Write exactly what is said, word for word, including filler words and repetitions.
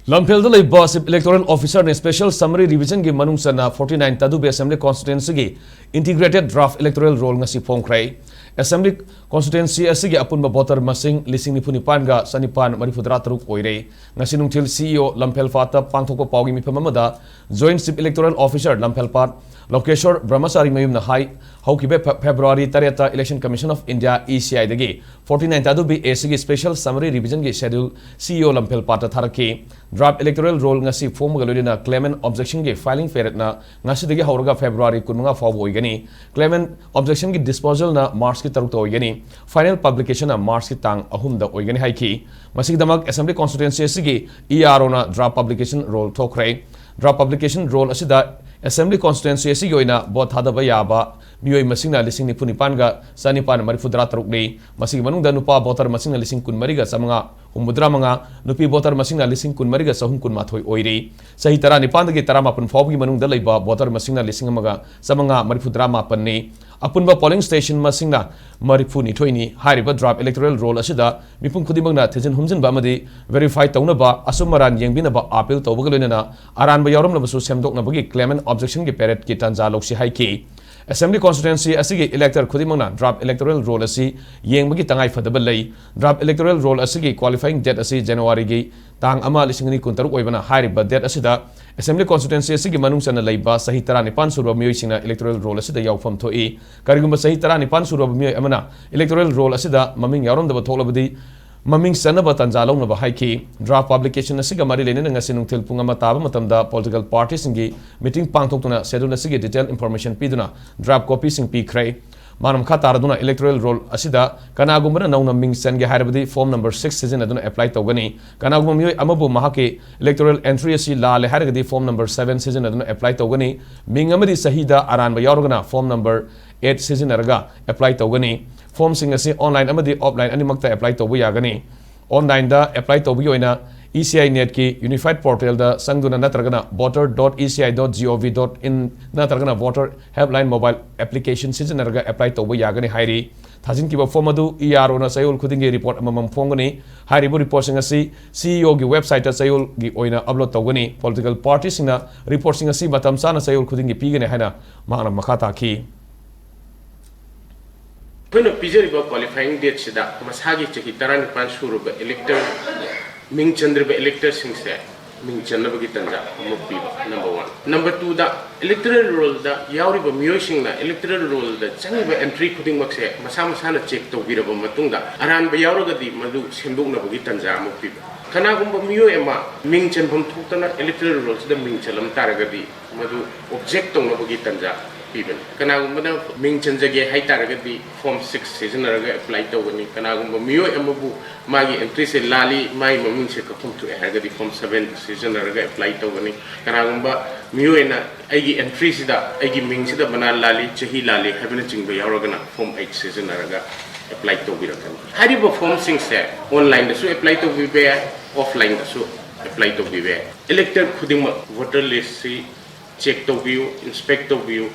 ꯂꯝꯐꯦꯜꯗ ꯂꯩꯕ Chief Electoral Officer ꯅ Special Summary Revision ꯒꯤ ꯃꯅꯨꯡ ꯆꯟꯅ forty nine Tadubi Assembly Constituency ꯒꯤ Integrated Draft Electoral Roll ꯉꯁꯤ ꯐꯣꯡꯈ꯭ꯔꯦ꯫ Assembly Constituency ꯑꯁꯤꯒꯤ ꯑꯄꯨꯟꯕ voter ꯃꯁꯤꯡ ꯂꯤꯁꯤꯡ ꯅꯤꯐꯨ ꯅꯤꯄꯥꯟꯒ ꯆꯅꯤꯄꯥꯟ ꯃꯔꯤꯐꯨ ꯇꯔꯥ ꯇꯔꯨꯛ ꯑꯣꯏꯔꯦ꯫ ꯉꯁꯤ ꯅꯨꯡꯊꯤꯜ C E O ꯂꯝꯐꯦꯜ ꯄꯥꯠꯇ ꯄꯥꯡꯊꯣꯛꯄ ꯄꯥꯎꯒꯤ ꯃꯤꯐꯝ ꯑꯃꯗ Joint Chief Electoral Officer ꯂꯝꯐꯦꯜ ꯄꯥꯠ ꯂꯣꯀꯦꯁꯣꯔ ꯕ꯭ꯔꯍꯃꯆꯥꯔꯤ ꯃꯌꯨꯝꯅ ꯍꯥꯏ, ꯍꯧꯈꯤꯕ ꯐꯦ-, February ꯇꯔꯦꯠꯇ Election Commission of India, E C I ꯗꯒꯤ forty nine ꯇꯥꯗꯨꯕꯤ A ꯁꯤꯒꯤ Special Summary Revision ꯒꯤ schedule C E O ꯂꯝꯐꯦꯜ ꯄꯥꯠꯇ ꯊꯥꯔꯛꯈꯤ꯫ Draft Electoral Roll ꯉꯁꯤ ꯐꯣꯡꯕꯒ ꯂꯣꯏꯅꯅ claimant objection ꯒꯤ filing period ꯅ ꯉꯁꯤꯗꯒꯤ ꯍꯧꯔꯒ February ꯀꯨꯟꯃꯉꯥ ꯐꯥꯎꯕ ꯑꯣꯏꯒꯅꯤ꯫ Claimant objection ꯒꯤ disposal ꯅ March ꯀꯤ ꯇꯔꯨꯛꯇ ꯑꯣꯏꯒꯅꯤ꯫ Final publication ꯅ March ꯀꯤ ꯇꯥꯡ ꯑꯍꯨꯝꯗ ꯑꯣꯏꯒꯅꯤ ꯍꯥꯏꯈꯤ꯫ ꯃꯁꯤꯒꯤꯗꯃꯛ Assembly Constituency ꯑꯁꯤꯒꯤ E R O ꯅ draft publication roll ꯊꯣꯛꯈ꯭ꯔꯦ꯫ Draft publication roll ꯑꯁꯤꯗ Assembly Constituency ꯑꯁꯤꯒꯤ ꯑꯣꯏꯅ vote ꯊꯥꯗꯕ ꯌꯥꯕ ꯃꯤꯑꯣꯏ ꯃꯁꯤꯡꯅ ꯂꯤꯁꯤꯡ ꯅꯤꯐꯨ ꯅꯤꯄꯥꯟꯒ ꯆꯅꯤꯄꯥꯟ ꯃꯔꯤꯐꯨ ꯇꯔꯥ ꯇꯔꯨꯛꯅꯤ꯫ ꯃꯁꯤꯒꯤ ꯃꯅꯨꯡꯗ ꯅꯨꯄꯥ voter ꯃꯁꯤꯡꯅ ꯂꯤꯁꯤꯡ ꯀꯨꯟ ꯃꯔꯤꯒ ꯆꯥꯃꯉꯥ ꯍꯨꯝꯐꯨꯇꯔꯥ ꯃꯉꯥ, ꯅꯨꯄꯤ voter ꯃꯁꯤꯡꯅ ꯂꯤꯁꯤꯡ ꯀꯨꯟ ꯃꯔꯤꯒ ꯆꯍꯨꯝ ꯀꯨꯟꯃꯥꯊꯣꯏ ꯑꯣꯏꯔꯤ꯫ ꯆꯍꯤ ꯇꯔꯥꯅꯤꯄꯥꯟꯗꯒꯤ ꯇꯔꯥꯃꯥꯄꯟ ꯐꯥꯎꯕꯒꯤ ꯃꯅꯨꯡꯗ ꯂꯩꯕ voter ꯃꯁꯤꯡꯅ ꯂꯤꯁꯤꯡ ꯑꯃꯒ ꯆꯥꯃꯉꯥ ꯃꯔꯤꯐꯨ ꯇꯔꯥ ꯃꯥꯄꯟꯅꯤ꯫ ꯑꯄꯨꯟꯕ polling station ꯃꯁꯤꯡꯅ ꯃꯔꯤꯐꯨ ꯅꯤꯊꯣꯏꯅꯤ꯫ ꯍꯥꯏꯔꯤꯕ draft electoral roll ꯑꯁꯤꯗ ꯃꯤꯄꯨꯝ ꯈꯨꯗꯤꯡꯃꯛꯅ ꯊꯤꯖꯤꯟ ꯍꯨꯝꯖꯤꯟꯕ ꯑꯃꯗꯤ verify ꯇꯧꯅꯕ, ꯑꯆꯨꯝ ꯑꯔꯥꯟ ꯌꯦꯡꯕꯤꯅꯕ appeal ꯇꯧꯕꯒ ꯂꯣꯏꯅꯅ ꯑꯔꯥꯟꯕ ꯌꯥꯎꯔꯝꯂꯕꯁꯨ ꯁꯦꯝꯗꯣꯛꯅꯕꯒꯤ claimant objection ꯒꯤ period ꯀꯤ ꯇꯥꯟꯖꯥ ꯂꯧꯁꯤ ꯍꯥꯏꯈꯤ꯫ Assembly Constituency ꯑꯁꯤꯒꯤ elector ꯈꯨꯗꯤꯡꯃꯛꯅ draft electoral roll ꯑꯁꯤ ꯌꯦꯡꯕꯒꯤ ꯇꯉꯥꯏ ꯐꯗꯕ ꯂꯩ꯫ Draft electoral roll ꯑꯁꯤꯒꯤ qualifying date ꯑꯁꯤ January ꯒꯤ ꯇꯥꯡ ꯑꯃ, ꯂꯤꯁꯤꯡ ꯑꯅꯤ ꯀꯨꯟꯇꯔꯨꯛ ꯑꯣꯏꯕꯅ, ꯍꯥꯏꯔꯤꯕ date ꯑꯁꯤꯗ Assembly Constituency ꯑꯁꯤꯒꯤ ꯃꯅꯨꯡ ꯆꯟꯅ ꯂꯩꯕ ꯆꯍꯤ ꯇꯔꯥꯅꯤꯄꯥꯟ ꯁꯨꯔꯕ ꯃꯤꯑꯣꯏꯁꯤꯡꯅ electoral roll ꯑꯁꯤꯗ ꯌꯥꯎꯐꯝ ꯊꯣꯛꯏ꯫ ꯀꯔꯤꯒꯨꯝꯕ ꯆꯍꯤ ꯇꯔꯥꯅꯤꯄꯥꯟ ꯁꯨꯔꯕ ꯃꯤꯑꯣꯏ ꯑꯃꯅ electoral roll ꯑꯁꯤꯗ ꯃꯃꯤꯡ ꯌꯥꯎꯔꯝꯗꯕ ꯊꯣꯛꯂꯕꯗꯤ, ꯃꯃꯤꯡ ꯆꯟꯅꯕ ꯇꯥꯟꯖꯥ ꯂꯧꯅꯕ ꯍꯥꯏꯈꯤ꯫ Draft publication ꯑꯁꯤꯒ ꯃꯔꯤ ꯂꯩꯅꯅ ꯉꯁꯤ ꯅꯨꯡꯊꯤꯜ ꯄꯨꯡ ꯑꯃ ꯇꯥꯕ ꯃꯇꯝꯗ political party ꯁꯤꯡꯒꯤ meeting ꯄꯥꯡꯊꯣꯛꯇꯨꯅ schedule ꯑꯁꯤꯒꯤ detail information ꯄꯤꯗꯨꯅ draft copy ꯁꯤꯡ ꯄꯤꯈ꯭ꯔꯦ꯫ ꯃꯥꯅ ꯃꯈꯥ ꯇꯥꯔꯗꯨꯅ electoral roll ꯑꯁꯤꯗ ꯀꯅꯥꯒꯨꯝꯕꯅ ꯅꯧꯅ ꯃꯤꯡ ꯆꯟꯒꯦ ꯍꯥꯏꯔꯕꯗꯤ form number six ꯁꯤꯖꯤꯟꯅꯗꯨꯅ apply ꯇꯧꯒꯅꯤ꯫ ꯀꯅꯥꯒꯨꯝꯕ ꯃꯤꯑꯣꯏ ꯑꯃꯕꯨ ꯃꯍꯥꯛꯀꯤ electoral entry ꯑꯁꯤ ꯂꯥꯜꯂꯦ ꯍꯥꯏꯔꯒꯗꯤ form number seven ꯁꯤꯖꯤꯟꯅꯗꯨꯅ apply ꯇꯧꯒꯅꯤ꯫ ꯃꯤꯡ ꯑꯃꯗꯤ ꯆꯍꯤꯗ ꯑꯔꯥꯟꯕ ꯌꯥꯎꯔꯒꯅ form number eight ꯁꯤꯖꯤꯟꯅꯔꯒ apply ꯇꯧꯒꯅꯤ꯫ Form ꯁꯤꯡ ꯑꯁꯤ online ꯑꯃꯗꯤ offline ꯑꯅꯤꯃꯛꯇ apply ꯇꯧꯕ ꯌꯥꯒꯅꯤ꯫ Online ꯗ apply ꯇꯧꯕꯒꯤ ꯑꯣꯏꯅ E C I NET ꯀꯤ unified portal ꯗ ꯆꯪꯗꯨꯅ ꯅꯠꯇ꯭ꯔꯒꯅ voter dot E C I dot gov dot in ꯅꯠꯇ꯭ꯔꯒꯅ voter helpline mobile application ꯁꯤꯖꯤꯟꯅꯔꯒ apply ꯇꯧꯕ ꯌꯥꯒꯅꯤ ꯍꯥꯏꯔꯤ꯫ ꯊꯥꯖꯤꯟꯈꯤꯕ form ꯑꯗꯨ E R O ꯅ ꯆꯌꯣꯜ ꯈꯨꯗꯤꯡꯒꯤ report ꯑꯃꯃꯝ ꯐꯣꯡꯒꯅꯤ꯫ ꯍꯥꯏꯔꯤꯕ report ꯁꯤꯡ ꯑꯁꯤ C E O ꯒꯤ website ꯇ ꯆꯌꯣꯜꯒꯤ ꯑꯣꯏꯅ upload ꯇꯧꯒꯅꯤ꯫ Political party ꯁꯤꯡꯅ report ꯁꯤꯡ ꯑꯁꯤ ꯃꯇꯝ ꯆꯥꯅ ꯆꯌꯣꯜ ꯈꯨꯗꯤꯡꯒꯤ ꯄꯤꯒꯅꯤ ꯍꯥꯏꯅ ꯃꯍꯥꯛꯅ ꯃꯈꯥ ꯇꯥꯈꯤ꯫ ꯑꯩꯈꯣꯏꯅ ꯄꯤꯖꯔꯤꯕ qualifying date ꯁꯤꯗ ꯃꯁꯥꯒꯤ ꯆꯍꯤ ꯇꯔꯥꯅꯤꯄꯥꯟ ꯁꯨꯔꯕ elector, ꯃꯤꯡ ꯆꯟꯗ꯭ꯔꯤꯕ elector ꯁꯤꯡꯁꯦ ꯃꯤꯡ ꯆꯟꯅꯕꯒꯤ ꯇꯥꯟꯖꯥ ꯑꯃ ꯄꯤꯕ, number one꯫ Number two ꯗ, electoral roll ꯗ ꯌꯥꯎꯔꯤꯕ ꯃꯤꯑꯣꯏꯁꯤꯡꯅ electoral roll ꯗ ꯆꯪꯉꯤꯕ entry ꯈꯨꯗꯤꯡꯃꯛꯁꯦ ꯃꯁꯥ ꯃꯁꯥꯅ check ꯇꯧꯕꯤꯔꯕ ꯃꯇꯨꯡꯗ, ꯑꯔꯥꯟꯕ ꯌꯥꯎꯔꯒꯗꯤ ꯃꯗꯨ ꯁꯦꯝꯗꯣꯛꯅꯕꯒꯤ ꯇꯥꯟꯖꯥ ꯑꯃ ꯄꯤꯕ꯫ ꯀꯅꯥꯒꯨꯝꯕ ꯃꯤꯑꯣꯏ ꯑꯃ ꯃꯤꯡ ꯆꯟꯐꯝ ꯊꯣꯛꯇꯅ electoral roll ꯁꯤꯗ ꯃꯤꯡ ꯆꯜꯂꯝ ꯇꯥꯔꯒꯗꯤ, ꯃꯗꯨ object ꯇꯧꯅꯕꯒꯤ ꯇꯥꯟꯖꯥ ꯄꯤꯕꯅꯤ꯫ ꯀꯅꯥꯒꯨꯝꯕꯅ ꯃꯤꯡ ꯆꯟꯖꯒꯦ ꯍꯥꯏꯇꯥꯔꯒꯗꯤ form six ꯁꯤꯖꯤꯟꯅꯔꯒ apply ꯇꯧꯒꯅꯤ꯫ ꯀꯅꯥꯒꯨꯝꯕ ꯃꯤꯑꯣꯏ ꯑꯃꯕꯨ ꯃꯥꯒꯤ entry ꯁꯦ ꯂꯥꯜꯂꯤ, ꯃꯥꯒꯤ ꯃꯃꯤꯡꯁꯦ ꯀꯛꯐꯝ ꯊꯣꯛꯑꯦ ꯍꯥꯏꯔꯒꯗꯤ form seven ꯁꯤꯖꯤꯟꯅꯔꯒ apply ꯇꯧꯒꯅꯤ꯫ ꯀꯅꯥꯒꯨꯝꯕ ꯃꯤꯑꯣꯏꯅ ꯑꯩꯒꯤ entry ꯁꯤꯗ, ꯑꯩꯒꯤ ꯃꯤꯡꯁꯤꯗ ꯕꯅꯥꯟ ꯂꯥꯜꯂꯤ, ꯆꯍꯤ ꯂꯥꯜꯂꯤ ꯍꯥꯏꯕꯅꯆꯤꯡꯕ ꯌꯥꯎꯔꯒꯅ form eight ꯁꯤꯖꯤꯟꯅꯔꯒ apply ꯇꯧꯕꯤꯔꯛꯀꯅꯤ꯫ ꯍꯥꯏꯔꯤꯕ form ꯁꯤꯡꯁꯦ online ꯗꯁꯨ apply ꯇꯧꯕꯤꯕ ꯌꯥꯏ, offline ꯗꯁꯨ apply ꯇꯧꯕꯤꯕ ꯌꯥꯏ꯫ Elector ꯈꯨꯗꯤꯡꯃꯛ voter list ꯁꯤ check ꯇꯧꯕꯤꯌꯨ, inspect ꯇꯧꯕꯤꯌꯨ꯫